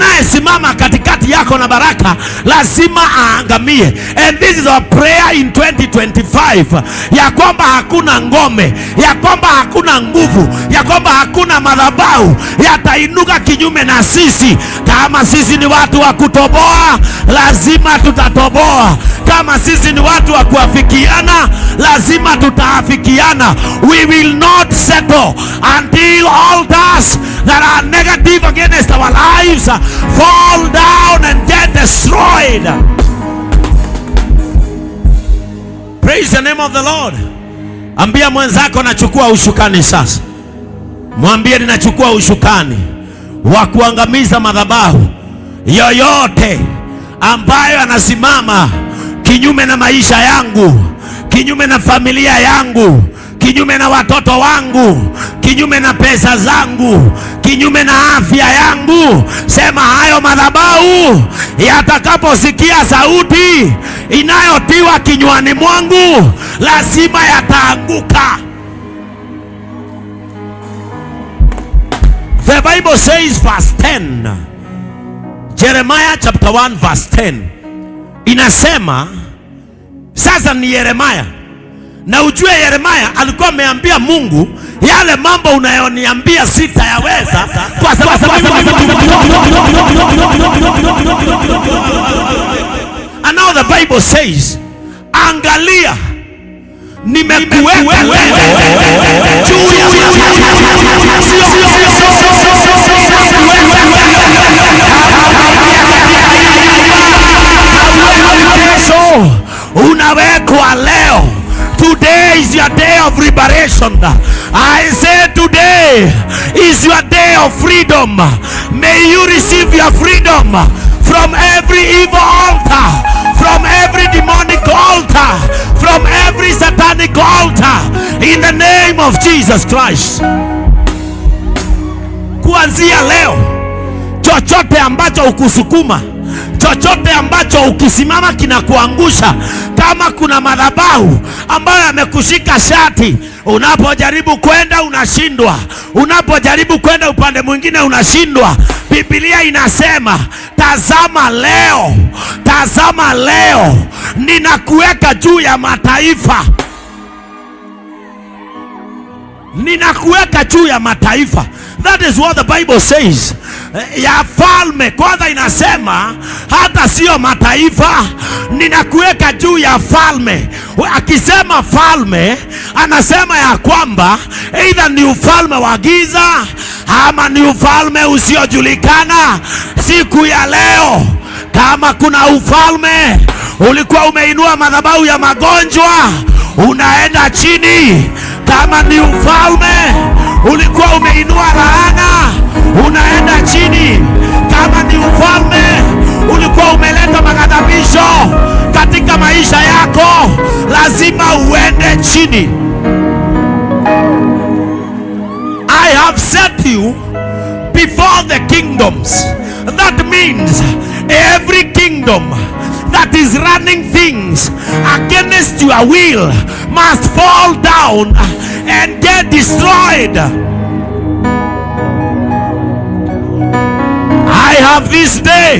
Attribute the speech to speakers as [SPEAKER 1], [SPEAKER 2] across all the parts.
[SPEAKER 1] Anayesimama katikati yako na baraka lazima aangamie. And this is our prayer in 2025, ya kwamba hakuna ngome, ya kwamba hakuna nguvu, ya kwamba hakuna madhabahu yatainuka kinyume na sisi. Kama sisi ni watu wa kutoboa, lazima tutatoboa. Kama sisi ni watu wa kuafikiana, lazima tutaafikiana. We will not settle until altars that are negative against our lives fall down and get destroyed. Praise the name of the Lord. Ambia mwenzako, nachukua ushukani sasa. Mwambie ninachukua ushukani wa kuangamiza madhabahu yoyote ambayo anasimama kinyume na maisha yangu, kinyume na familia yangu, kinyume na watoto wangu, kinyume na pesa zangu, kinyume na afya yangu. Sema hayo madhabahu yatakaposikia sauti inayotiwa kinywani mwangu, lazima yataanguka. The Bible says, verse 10, Jeremiah chapter 1 verse 10 inasema, sasa ni Yeremia, na ujue Yeremia alikuwa ameambia Mungu, yale mambo unayoniambia sitayaweza kwa sababu. And now the Bible says, angalia, nimekuweka juu ya kesho, unawekwa leo. Today is your day of liberation. I say today is your day of freedom. May you receive your freedom from every evil altar, from every demonic altar, from every satanic altar, in the name of Jesus Christ. Kuanzia leo, chochote ambacho ukusukuma, chochote ambacho ukisimama kinakuangusha, kama kuna madhabahu ambayo yamekushika shati, unapojaribu kwenda unashindwa, unapojaribu kwenda upande mwingine unashindwa. Biblia inasema, tazama leo, tazama leo ninakuweka juu ya mataifa, ninakuweka juu ya mataifa. That is what the Bible says. Ya falme kwanza inasema hata sio mataifa, ninakuweka juu ya falme. Akisema falme, anasema ya kwamba either ni ufalme wa giza ama ni ufalme usiojulikana. Siku ya leo, kama kuna ufalme ulikuwa umeinua madhabahu ya magonjwa, unaenda chini. Kama ni ufalme ulikuwa umeinua laana, unaenda chini. Kama ni ufalme ulikuwa umeleta maghadhabisho katika maisha yako, lazima uende chini. I have set you before the kingdoms. That means every kingdom that is running things against your will must fall down and get destroyed. I have this day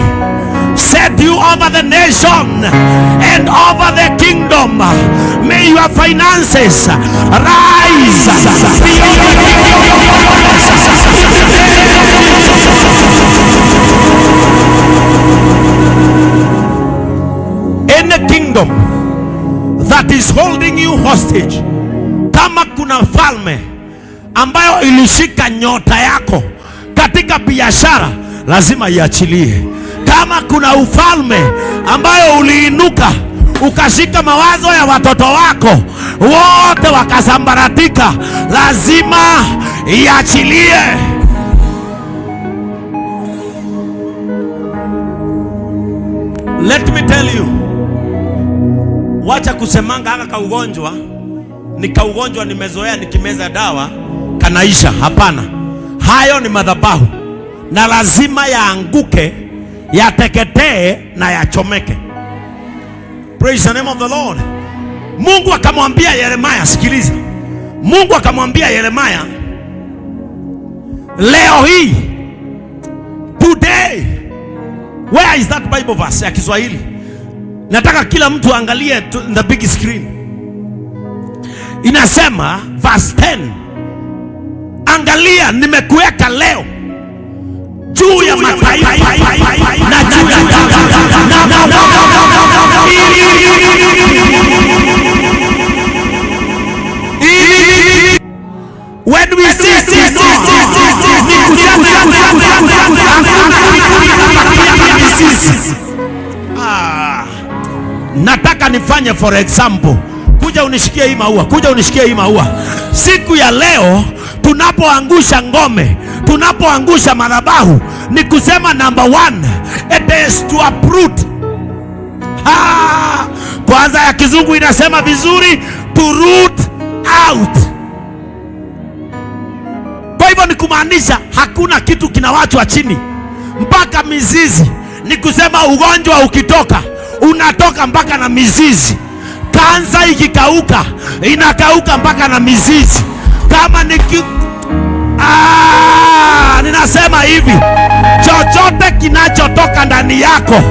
[SPEAKER 1] set you over the nation and over the kingdom. May your finances rise. Any kingdom that is holding you hostage, kama kuna falme ambayo ilishika nyota yako katika biashara, lazima iachilie. Kama kuna ufalme ambayo uliinuka ukashika mawazo ya watoto wako wote wakasambaratika, lazima iachilie. Let me tell you, wacha kusemanga haka kaugonjwa ni kaugonjwa nimezoea, nikimeza dawa kanaisha. Hapana, hayo ni madhabahu na lazima yaanguke, yateketee na yachomeke. Praise the name of the Lord. Mungu akamwambia Yeremia, sikiliza. Mungu akamwambia Yeremia, leo hii, today Where is that Bible verse ya Kiswahili? Nataka kila mtu angalie the big screen. Inasema verse 10, angalia nimekuweka leo juu ya mataifa na juu ya When we see ni kusema mizizi. Ah, nataka nifanye for example, kuja unishikie hii maua, kuja unishikie hii maua. Siku ya leo tunapoangusha ngome, tunapoangusha madhabahu, ni kusema number one, it is to uproot. Ah, kwanza ya kizungu inasema vizuri, to root out. Kwa hivyo ni kumaanisha hakuna kitu kinawachwa chini mpaka mizizi. Ni kusema ugonjwa ukitoka unatoka mpaka na mizizi. Kansa ikikauka inakauka mpaka na mizizi. Kama ni ninasema hivi, chochote kinachotoka ndani yako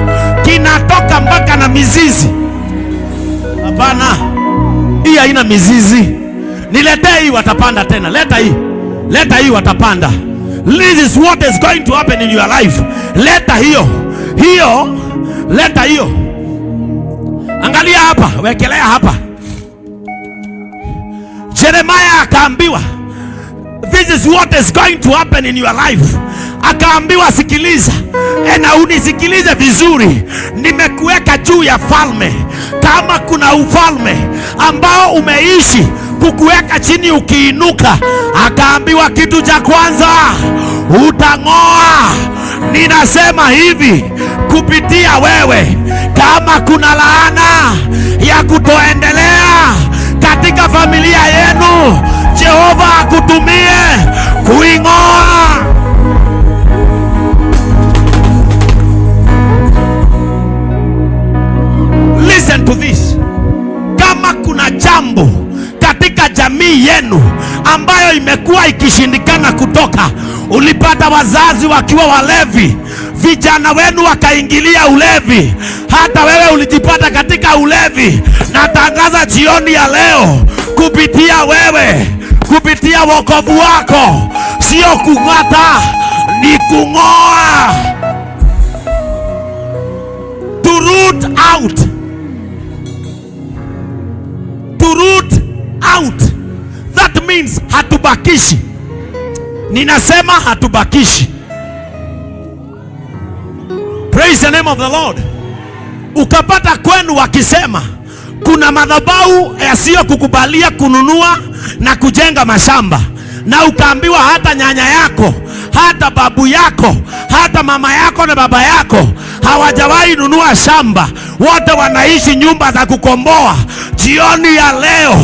[SPEAKER 1] kinatoka mpaka na mizizi. Hapana, hii haina mizizi. Niletee hii, watapanda tena. Leta hii, leta hii, watapanda. This is what is going to happen in your life. Leta hiyo hiyo, leta hiyo. Angalia hapa, wekelea hapa. Jeremiah akaambiwa, this is what is going to happen in your life. Akaambiwa, sikiliza na unisikilize vizuri, nimekuweka juu ya falme. Kama kuna ufalme ambao umeishi kukuweka chini ukiinuka, akaambiwa kitu cha kwanza utang'oa. Ninasema hivi kupitia wewe, kama kuna laana ya kutoendelea katika familia yenu, Jehova akutumie kuing'oa. Listen to this. Kama kuna jambo katika jamii yenu ambayo imekuwa ikishindikana kutoka, ulipata wazazi wakiwa walevi, vijana wenu wakaingilia ulevi, hata wewe ulijipata katika ulevi, natangaza jioni ya leo kupitia wewe, kupitia wokovu wako, sio kung'ata, ni kung'oa, to root out, to root out. That means hatubakishi. Ninasema hatubakishi. Praise the name of the Lord. Ukapata kwenu wakisema kuna madhabahu yasiyokukubalia kununua na kujenga mashamba, na ukaambiwa hata nyanya yako, hata babu yako, hata mama yako na baba yako hawajawahi nunua shamba, wote wanaishi nyumba za kukomboa. Jioni ya leo,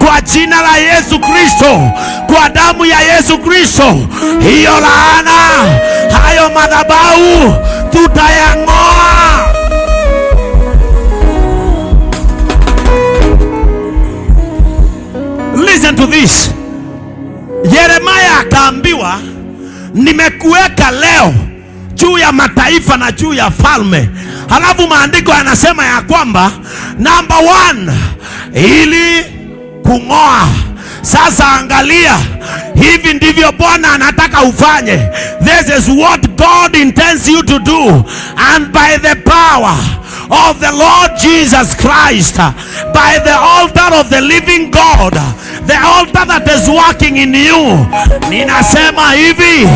[SPEAKER 1] kwa jina la Yesu Kristo, kwa damu ya Yesu Kristo, hiyo laana, hayo madhabahu tutayang'oa. Listen to this. Yeremia akaambiwa, nimekuweka leo juu ya mataifa na juu ya falme. Halafu maandiko yanasema ya kwamba number one, ili kung'oa. Sasa angalia, hivi ndivyo Bwana anataka ufanye. This is what God intends you to do, and by the power of the Lord Jesus Christ, by the altar of the living God, the altar that is working in you, ninasema hivi,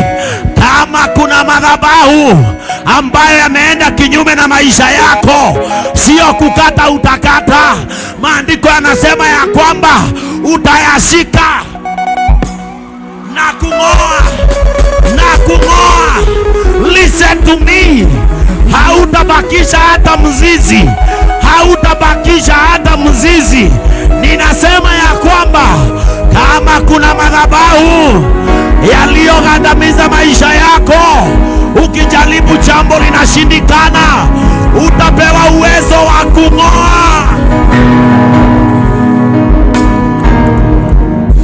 [SPEAKER 1] kama kuna madhabahu ambayo yameenda kinyume na maisha yako, sio kukata utakata. Maandiko yanasema ya kwamba utayashika na kung'oa na kung'oa. Listen to me, hautabakisha hata mzizi, hautabakisha hata mzizi. Ninasema ya kwamba kama kuna madhabahu yaliyogandamiza maisha yako, ukijaribu jambo linashindikana, utapewa uwezo wa kung'oa.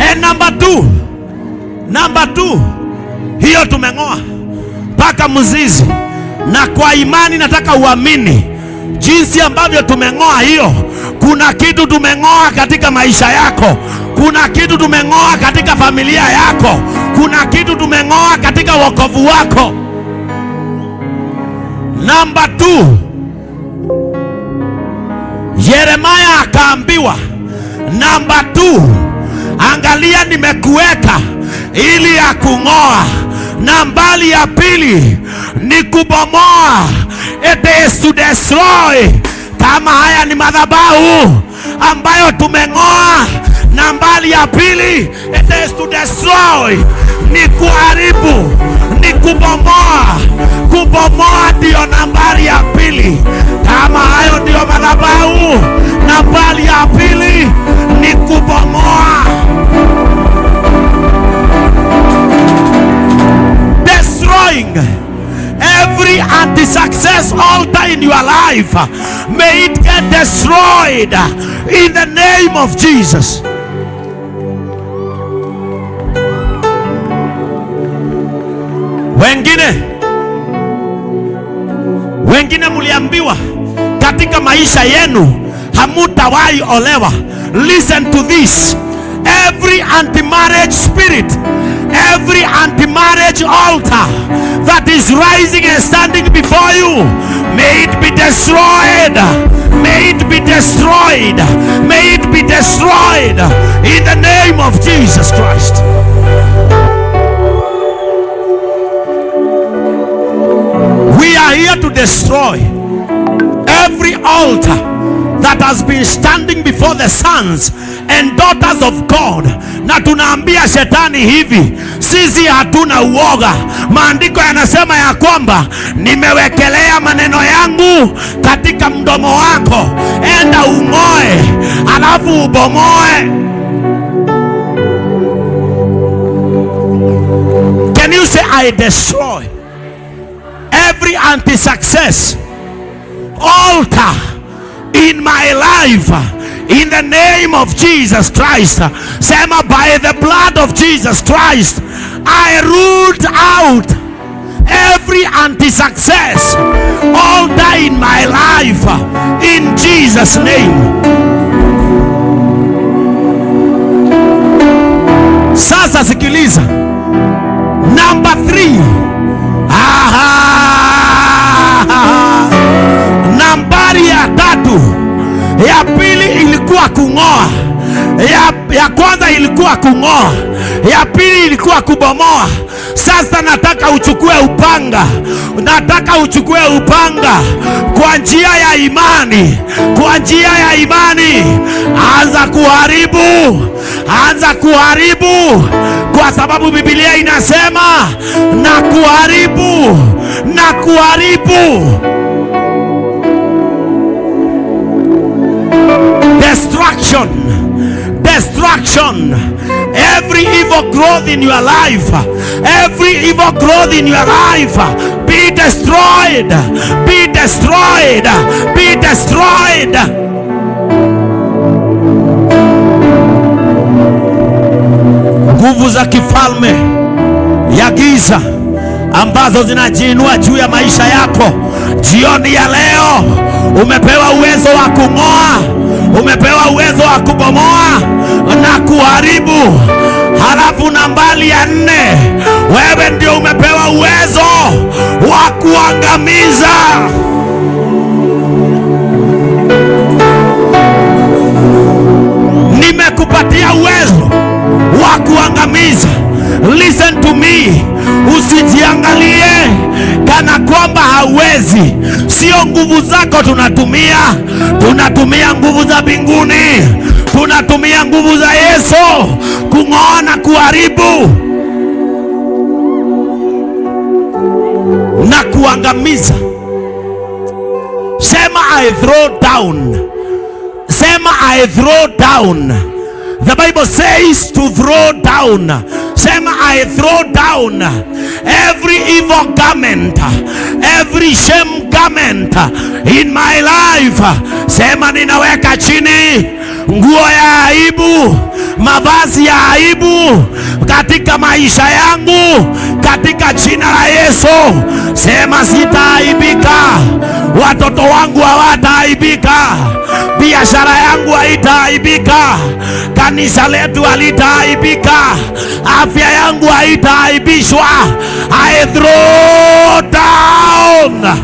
[SPEAKER 1] And number two, hiyo tumeng'oa mpaka mzizi. Na kwa imani nataka uamini jinsi ambavyo tumeng'oa hiyo. Kuna kitu tumeng'oa katika maisha yako, kuna kitu tumeng'oa katika familia yako, kuna kitu tumeng'oa katika wokovu wako. Namba 2, Yeremia akaambiwa, namba 2, angalia nimekuweka ili ya kung'oa. Nambari ya pili ni kubomoa. It is to destroy. Kama haya ni madhabahu ambayo tumeng'oa, nambari ya pili, it is to destroy, ni kuharibu, ni kubomoa. Kubomoa ndiyo nambari ya pili. Kama hayo ndiyo madhabahu, nambari ya pili ni kubomoa. Destroying every anti-success altar in your life, may it get destroyed in the name of Jesus. Wengine mliambiwa katika maisha yenu hamutawahi olewa. Listen to this. Every anti-marriage spirit, every anti-marriage altar that is rising and standing before you, may it be destroyed. May it be destroyed. May it be destroyed in the name of Jesus Christ. We are here to destroy every altar that has been standing before the sons and daughters of God. Na tunaambia shetani hivi, sisi hatuna uoga. Maandiko yanasema ya kwamba nimewekelea maneno yangu katika mdomo wako, enda ung'oe alafu ubomoe. Can you say, I destroy every anti-success altar in my life in the name of Jesus Christ? Sema, by the blood of Jesus Christ, I root out every anti-success altar in my life in Jesus' name. Sasa sikiliza, number 3. Aha! Nambari ya tatu. Ya pili ilikuwa kung'oa, ya kwanza ilikuwa kung'oa, ya pili ilikuwa kubomoa. Sasa nataka uchukue upanga, nataka uchukue upanga kwa njia ya imani, kwa njia ya imani. Anza kuharibu, anza kuharibu, kwa sababu Biblia inasema na kuharibu, na kuharibu. Destruction, destruction. Every evil growth in your life, every evil growth in your life, be destroyed, be destroyed, be destroyed. Nguvu za kifalme ya giza ambazo zinajiinua juu ya maisha yako, jioni ya leo umepewa uwezo wa kung'oa, umepewa uwezo wa kubomoa na kuharibu. Halafu nambari ya 4, wewe ndio umepewa uwezo wa kuangamiza. Nimekupatia uwezo wa kuangamiza. Listen to me. Usijiangalie kana kwamba hauwezi. Sio nguvu zako tunatumia, tunatumia nguvu za mbinguni, tunatumia nguvu za Yesu kung'oa na kuharibu na kuangamiza. Sema, I throw down. Sema, I throw down. The Bible says to throw down. Sema, I throw down every evil garment, every shame garment in my life. Sema, ninaweka chini Nguo ya aibu, mavazi ya aibu katika maisha yangu, katika jina la Yesu sema sitaaibika. Watoto wangu hawataaibika, biashara yangu haitaaibika, kanisa letu halitaaibika, afya yangu haitaaibishwa. I throw down.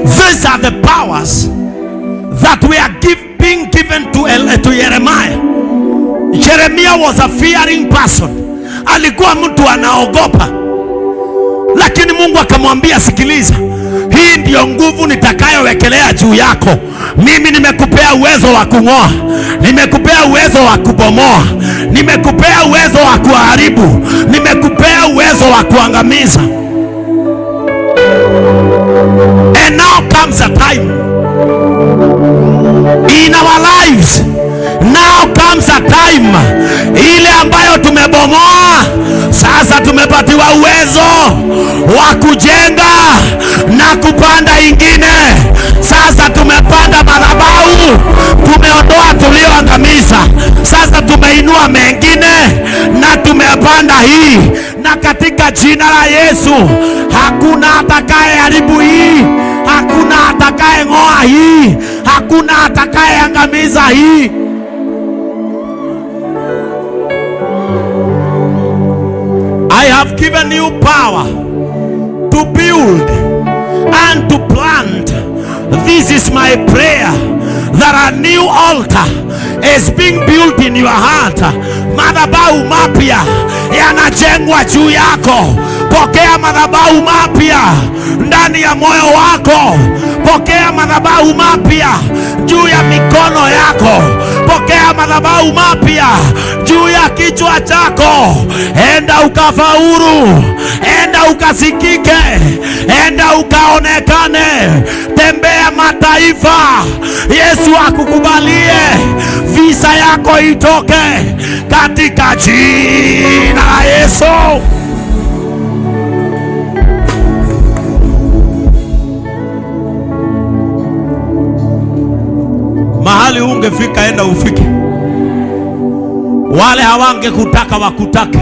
[SPEAKER 1] These are the powers that were being given to Jeremiah. Jeremiah was a fearing person. Alikuwa mtu anaogopa. Lakini Mungu akamwambia, sikiliza, hii ndiyo nguvu nitakayowekelea juu yako. Mimi nimekupea uwezo wa kung'oa, nimekupea uwezo wa kubomoa, nimekupea uwezo wa kuharibu, nimekupea uwezo wa kuangamiza. And now comes a time in our lives. Now comes a time ile ambayo tumebomoa, sasa tumepatiwa uwezo wa kujenga na kupanda ingine. Sasa tumepanda madhabahu, tumeondoa tulioangamiza, sasa tumeinua mengine na tumepanda hii. Na katika jina la Yesu hakuna atakayeharibu hii, hakuna atakayeng'oa hii, hakuna atakayeangamiza hii. I have given you power to build and to plant. This is my prayer, that a new altar is being built in your heart. Madhabahu mapya yanajengwa juu yako. Pokea madhabahu mapya ndani ya moyo wako. Pokea madhabahu mapya juu ya mikono yako. Pokea madhabahu mapya juu ya kichwa chako. Enda ukafaulu, enda ukasikike, enda ukaonekane. Tembea mataifa, Yesu akukubalie, visa yako itoke katika jina la Yesu. Mahali ungefika, enda ufike. Wale hawangekutaka wakutake,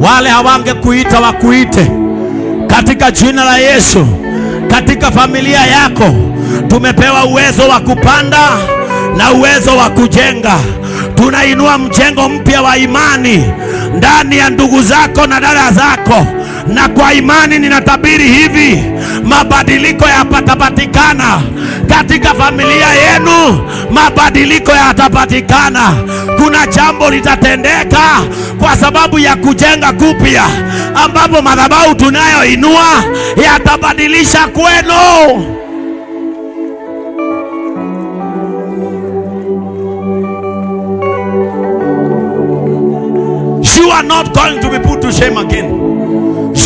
[SPEAKER 1] wale hawangekuita wakuite, katika jina la Yesu. Katika familia yako tumepewa uwezo wa kupanda na uwezo wa kujenga. Tunainua mjengo mpya wa imani ndani ya ndugu zako na dada zako, na kwa imani ninatabiri hivi, mabadiliko yatapatikana katika familia yenu, mabadiliko yatapatikana. Kuna jambo litatendeka kwa sababu ya kujenga kupya, ambapo madhabahu tunayoinua yatabadilisha kwenu. You are not going to be put to shame again.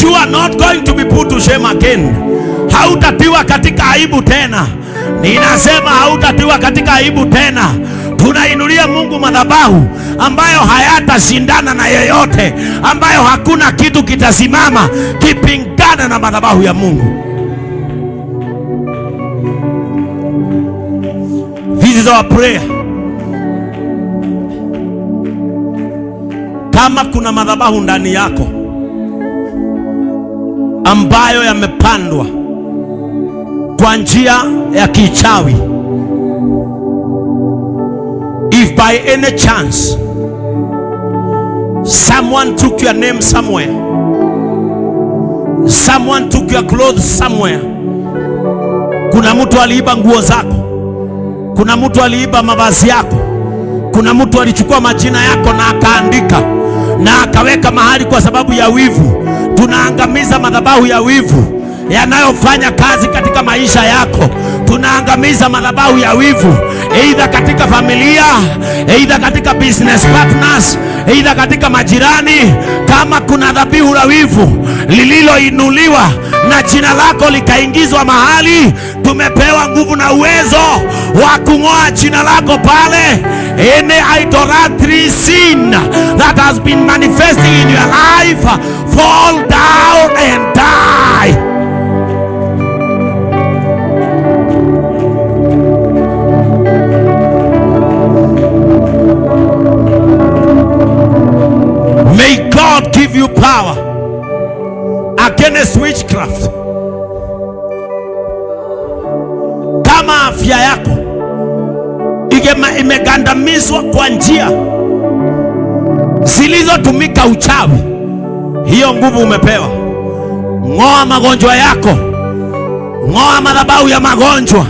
[SPEAKER 1] You are not going to be put to shame again. Hautatiwa katika aibu tena. Ninasema hautatiwa katika aibu tena. Tunainulia Mungu madhabahu ambayo hayatashindana na yeyote, ambayo hakuna kitu kitasimama kipingana na madhabahu ya Mungu. This is our prayer. Kama kuna madhabahu ndani yako ambayo yamepandwa kwa njia ya kichawi, if by any chance someone took your name somewhere, someone took your clothes somewhere, kuna mtu aliiba nguo zako, kuna mtu aliiba mavazi yako, kuna mtu alichukua majina yako na akaandika na akaweka mahali kwa sababu ya wivu. Tunaangamiza madhabahu ya wivu yanayofanya kazi katika maisha yako. Tunaangamiza madhabahu ya wivu, either katika familia, either katika business partners, either katika majirani. Kama kuna dhabihu la wivu lililoinuliwa na jina lako likaingizwa mahali, tumepewa nguvu na uwezo wa kung'oa jina lako pale. Any idolatry sin that has been manifesting in your life, fall down and die. against witchcraft. Kama afya yako imegandamizwa kwa njia zilizotumika uchawi, hiyo nguvu umepewa. Ng'oa magonjwa yako, ng'oa madhabahu ya magonjwa,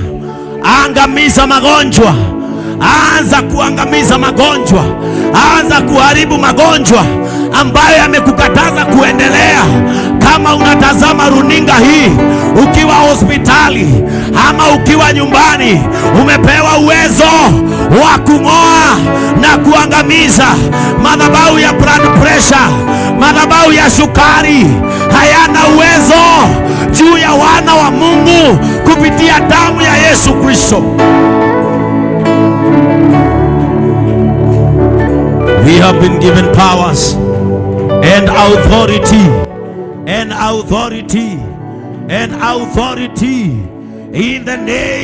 [SPEAKER 1] angamiza magonjwa, anza kuangamiza magonjwa, anza kuharibu magonjwa ambayo yamekukataza kuendelea. Kama unatazama runinga hii ukiwa hospitali ama ukiwa nyumbani, umepewa uwezo wa kung'oa na kuangamiza madhabahu ya blood pressure, madhabahu ya sukari hayana uwezo juu ya wana wa Mungu kupitia damu ya Yesu Kristo. We have been given powers and authority and authority and authority in the name